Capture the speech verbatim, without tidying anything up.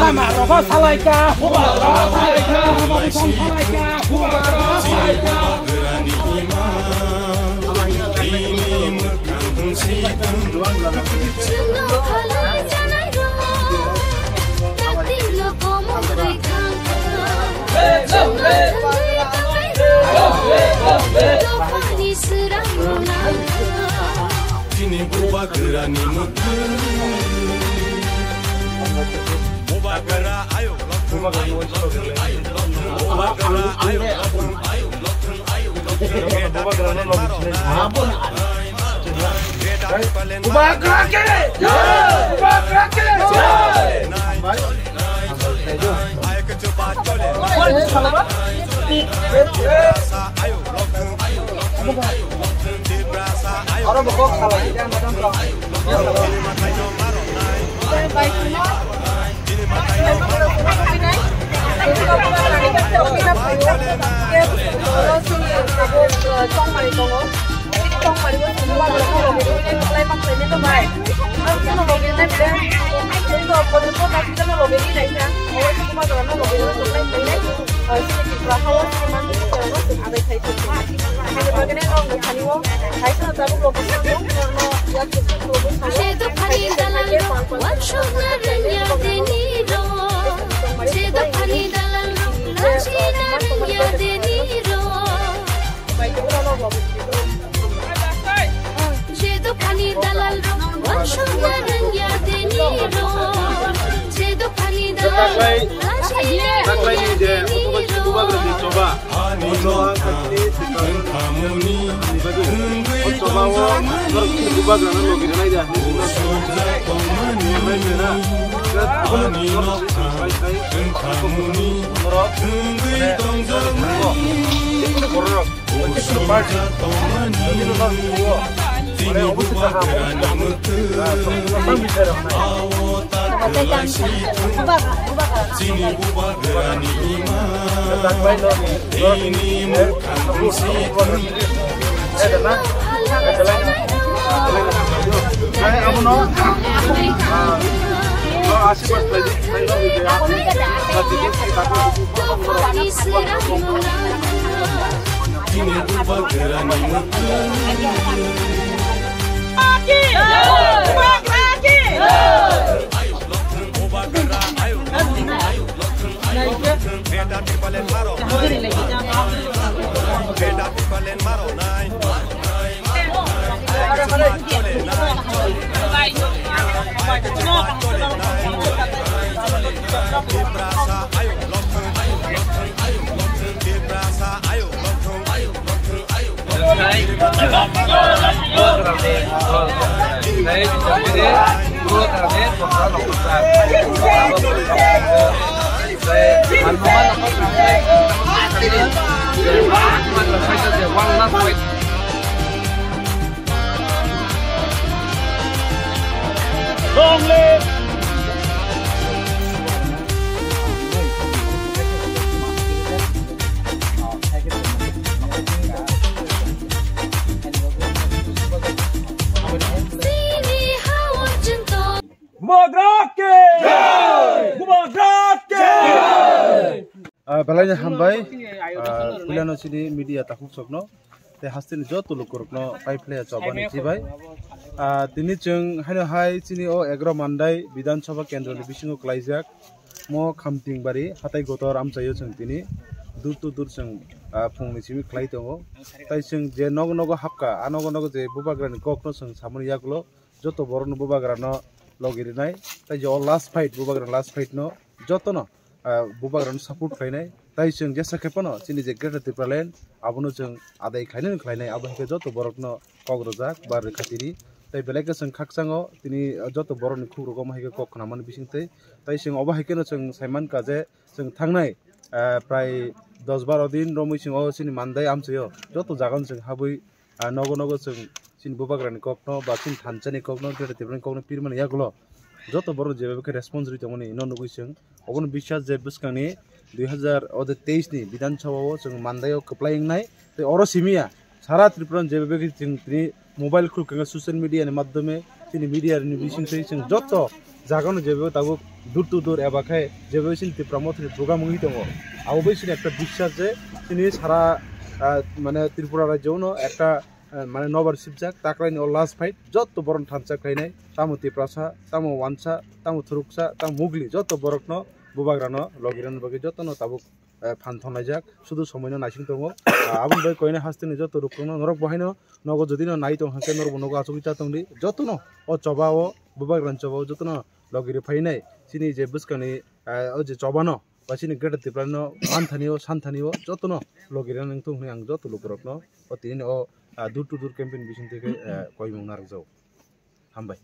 Lama rokho salaika. Chwngno khalai janai rok, taktir no komor rwi thang kha. Chwngno thangwi tangnai rok, dophani swrang no nang kha. Chini bubagrani mwkhwtwng. Bubagra ayuk lokhwng, ayuk lokhwng, ayuk lokhwng. Bubagra ayuk lokhwng, ayuk lokhwng, ayuk lokhwng. Bubagra ke! Bubagra ke! Je dophani dalal rok, uansukna rwngya dini rok. Je dophani dalal rok, taklai, taklaini je bubagrani choba, o choba o norok bubagrano logi rwnai da. Norok, mane, abono, ah, asirwad khlai di, khlai di. Long live! Bubagra ke! Jai! Bubagra ke! Jai! Ah, belai no hambai, ah, puilano chini media takhuk sokno, tei hasteni joto lukurokno pai phlaiya chobani chibai. Ah, tini chwng haino hai chini o egaroh Mandai Bidhan Sabha Kendroni bisingo klaijak mo Khamtingbari hatai Gotor amchaio chwng tini dur to dur chwng, ah, phungni simi khlai tongo. Tai chwng je nogo nogo hapkha, a nogo nogo je bubagrani kokno chwng samani yagulo joto borokno bubagrano logi rinai. Tai je o last fight, bubagrani last fight no jotono ah, bubagrano support khlainai. Tai chwng jesa khe phano chini je Greater Tipraland abono chwng adai khlainai khlainai, abo hai khe joto borokno kok rwjak ba rwkha tini. Tai belai khe chwng khakchango tini joto borokni khuk rogo ma hai khe kok khna mani bising twi. Tai chwng obo hai kheno chwng sai mankha je chwng thangnai, ah, prai dos baro din romwi chwng o chini Mandai amchaio joto jagano chwng habwi, ah, nogo nogo chwng chini bubagrani kokno ba chini thansa ni kokno, Greater Tripura ni kokno pirmani yagulo joto borok jeba khe response rwi tongmani no nugwi chwng obono biswas je bwskangni dui hazar teis ni Bidhan Sabha o chwng Mandai o kwplai wngnai. Tei oro simiya sara Tripura ni jeba khe chwng tini mobile khulkhe social media ni madhyome chini media ni bising twi chwng joto jagano jeba tabuk door to door eba khe jeba chini Tipra Motha ni program wngwi tongo. Abo bai chini ekta biswas je chini sara, ah, mane Tripura rajyo no ekta, ah, mane nobar sibjak taklai ni o last fight joto borok thansa khlainai, tamo Tiprasa, tamo Wansa, tamo Thuruksa, tamo Mugli, joto borok no bubagra no logi rwna bagwi joto no tabuk, eh, phan thongnai jak, sudu somoi no naising tongo. Ah, aboni bai koinai hasteni joto rukung no norok bo haino nogo jodi no nai tong hwnkhe norok bo nogo achugwi cha tong di, joto no o choba o bubagra ni choba o joto no logi rw phainai chini je bwskangni, eh, o je choba no ba chini Greater Tripura no manthani o santhani o joto no logi rwna nang thung hwnwi ang joto lukurok no o tini o, ah, door to door campaign bising twi khe, eh, koimung narwk jago. Hambai.